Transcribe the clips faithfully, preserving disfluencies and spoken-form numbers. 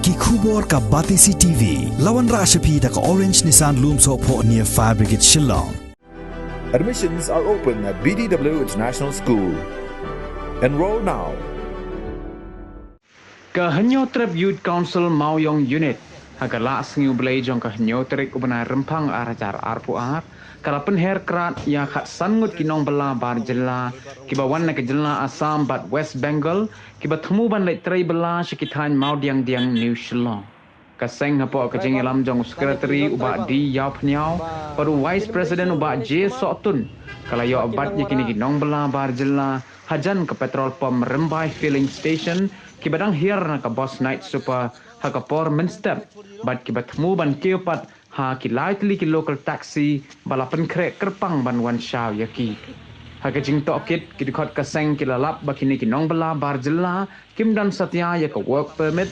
Ki khubor ka Batesi T V. La wanrah sha phi da ka Orange Nissan Lumsohphoh near Fire Brigade Shillong. Admissions are open at B D W International School. Enroll now. Ka Hynñiewtrep Youth Council Mawiong Unit ha ka Lah Sngi U Blei jong ka hynñiew tarik u bnai Rymphang ar hajar arphew ar ka la pynher krad ïa khatsan ngut ki nongbylla bar jylla kiba wan na ka jylla Assam bad West Bengal kiba thmu ban leit trei bylla sha ki thaiñ Mawdiangdiang New Shillong. Ka seng hapoh ka jingïalam jong u Secretary u Bah D Ïawphniaw bad u Vice President u Bah J Sohtun ka la ïoh bat ïa kine ki nongbylla bar jylla hajan ka petrol pump Rymbai Filling Station kiba dang hiar na ka bus Night Super ha ka por mynstep bad kiba thmu ban kiew pat ha ki lai tylli ki local taxi ba la pynkhreh kyrpang ban wan shaw ïa ki. Ha ka jingtohkit, ki dkhot ka seng ki la lap ba kine ki nongbylla bar jylla kim don satia ïa ka work permit,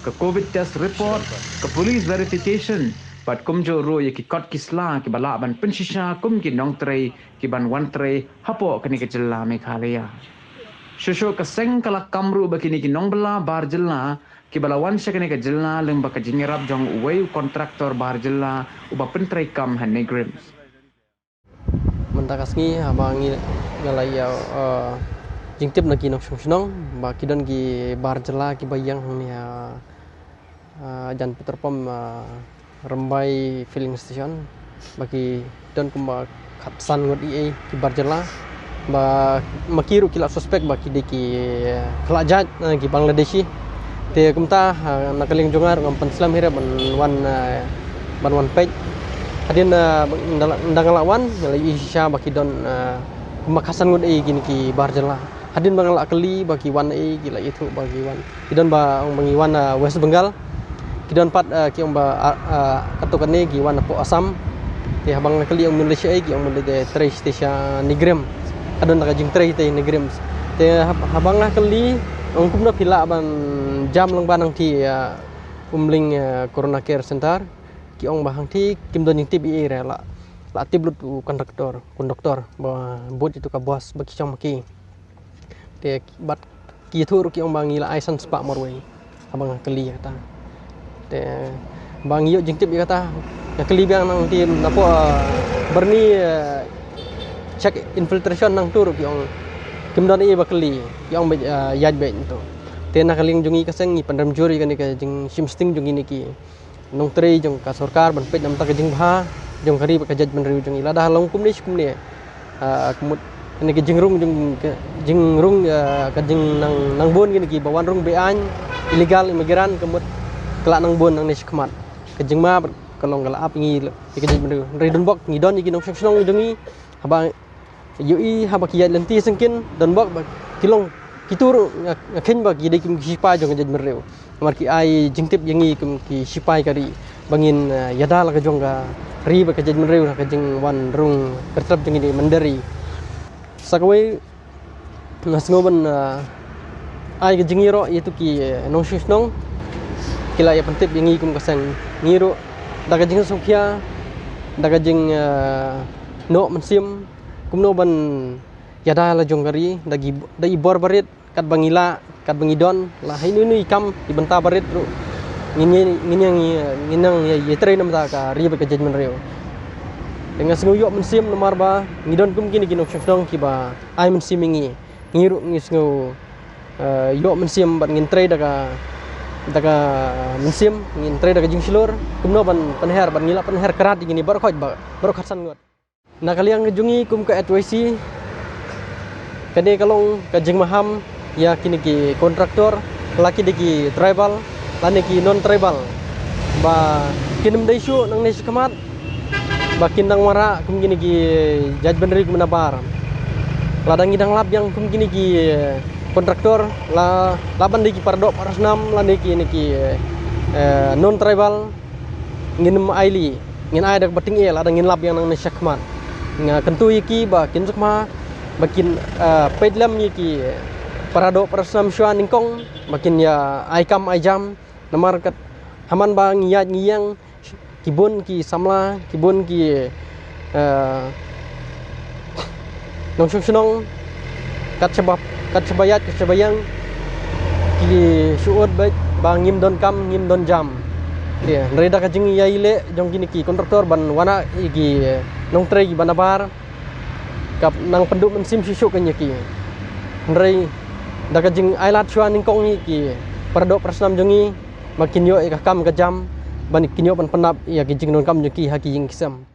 ka covid test report, ka police verification bad kumjuh ruh ïa ki kot ki sla kiba lah ban pynshisha kum ki nongtrei ki ban wan trei hapoh kane ka jylla Meghalaya. Shuh shuh ka seng ka la kam ruh ba kine ki nongbylla bar jylla kiba la wan sha kane ka jylla lyngba ka jingïarap jong uwei u kontraktor bar jylla uba pyntreikam ha NEIGRIHMS. Mynta ka sngi haba ngi nga la ïa jingtip na ki nongshong shnong ba ki don ki bar jylla kiba ïeng hangne ha jan petrol pump Rymbai Filling Station ba ki don kumba khatsan ngut ïa ki bar jylla ba ma ki ruh ki la suspek ba ki dei ki khlajait ki Bangladeshi. Te kumta na ka liang jong nga ruh ngam pynslem hi re ban wan ban wan peit. Hadien nda nga la wan nga la ïohi shisha ba ki don kumba khatsan ngut ïa kine ki bar jylla. Hadien ba nga la kylli ba ki wan ïa ki la ïathuh ba ki wan ki don ba ong ba ngi wan West Bengal. Ki don pat ki ong ba katto katne ki wan hapoh Assam. Te haba nga kylli ong mynta shaei ki ong mynta te trei sha NEIGRIHMS. Ka don da ka jingtrei te NEIGRIHMS. Te haba nga kylli ong kumno phi lah ban jam lang ba nangti Umling Corona Care Center. Ki ong ba hangti kim don jingtip ei ei re la la tip lut u konduktor konduktor ba bud itu ka bos ba ki chong ma ki. Te bad ki thu ruh ki ong ba ngi la ai san spah marwei. Haba nga kylli ïa kata te ba ngi ïoh jingtip ïa kata nga kylli biang nangti napoh Byrni check infiltration nangtu ruh ki ong kim don ei ba kylli ki ong ba ïaid beit nangtu. Te na ka liang jong ngi ka seng ngi pynrem jur ïa kane ka jingshim sting jong ngi ne ki nongtrei jong ka sorkar ban peit namar ka jingbha jong ka ri bad ka jaitbynriew jong ngi lada long kumne shi kumne. Ka mut kane ka jingrung jong ka jingrung ka jingnang nang bun kine ki ba wan rung beaiñ illegal immigrant ka mut ka la nang bun nangne shakhmat. Ka jingma bad ka long ka la ap ngi ïa ka jaitbynriew. Hynrei don bok ngi don ïa ki nongshong shnong jong ngi haba ïohi haba ki ïaid lynti syngkien don bok ba ki long ki tur nga kheiñ ba ki dei kum ki shipai jong ka jaitbynriew. Namar ki ai jingtip ïa ngi kum ki shipai ka ri ba ngin ïada la ka jong ka ri bad ka jaitbynriew ha ka jingwan rung kyrtrep jong ngi dei mynder ri. Sa kawei nga sngew ban ai ka jingïaroh ïa tu ki nongshong shnong ki la ïa pyntip ïa ngi kum ka seng ngi ruh da ka jingsngewkhia da ka jing noh mynsiem kumno ban ïada la jong ka ri da ki da i bor barit katba ngi lah katba ngi don la ha inu inu i kam i bynta barit ruh ngin ngin ngin nang ïa trei namar ka ri bad ka jaitbynriew. Te nga sngew ïoh mynsiem namar ba ngi don kum kine ki nongshong shnong kiba ai mynsiem ïa ngi ngi ruh ngi sngew ïoh mynsiem bad ngin trei da ka da ka mynsiem ngin trei da ka jingshlur kumno ban pynher bad ngi lah pynher krad ïa kine baroh khoit ba baroh khatsan ngut. Na ka liang jong ngi kum ka H Y C kane ka long ka jingmaham ïa kine ki kontraktor la ki dei ki tribal lane ki non tribal ba kin ym dei shuh nangne shakhmat ba kin dang wanrah kum kine ki jaitbynriew kum nabar. Lada ngi dang lap ïa kum kine ki kontraktor la la ban dei ki paradoh parasnam lane kine ki non tribal ngin ym ai li ngin ai da kaba tyngeh lada ngin lap ïa nangne shakhmat. Nga kyntu ïa ki ba kin suk ma ba kin peit lem ïa ki paradoh parasnam shuwa nyngkong ba kin ïa ai kam ai jam namar kat haman ba ngi ïaid ngi ïeng ki bun ki samla ki bun ki nongshong shnong kat shaba kat shaba ïaid kat shaba ïeng Ki shu ud beit ba ngim don kam, ngim don jam. Hynrei da ka jingïaleh jong kine ki kontraktor ban wan na ki nongtrei kiba nabar, ka nang pynduh mynsiem shuh shuh ïa ki. Hynrei da ka jingailad shuwa nyngkong ïa ki para doh para snam jong ngi ba kin ïoh ïa ka kam ka jam, ban kin ïoh ban pyndap ïa ki jingdonkam jong ki ha ki ïing ki sem.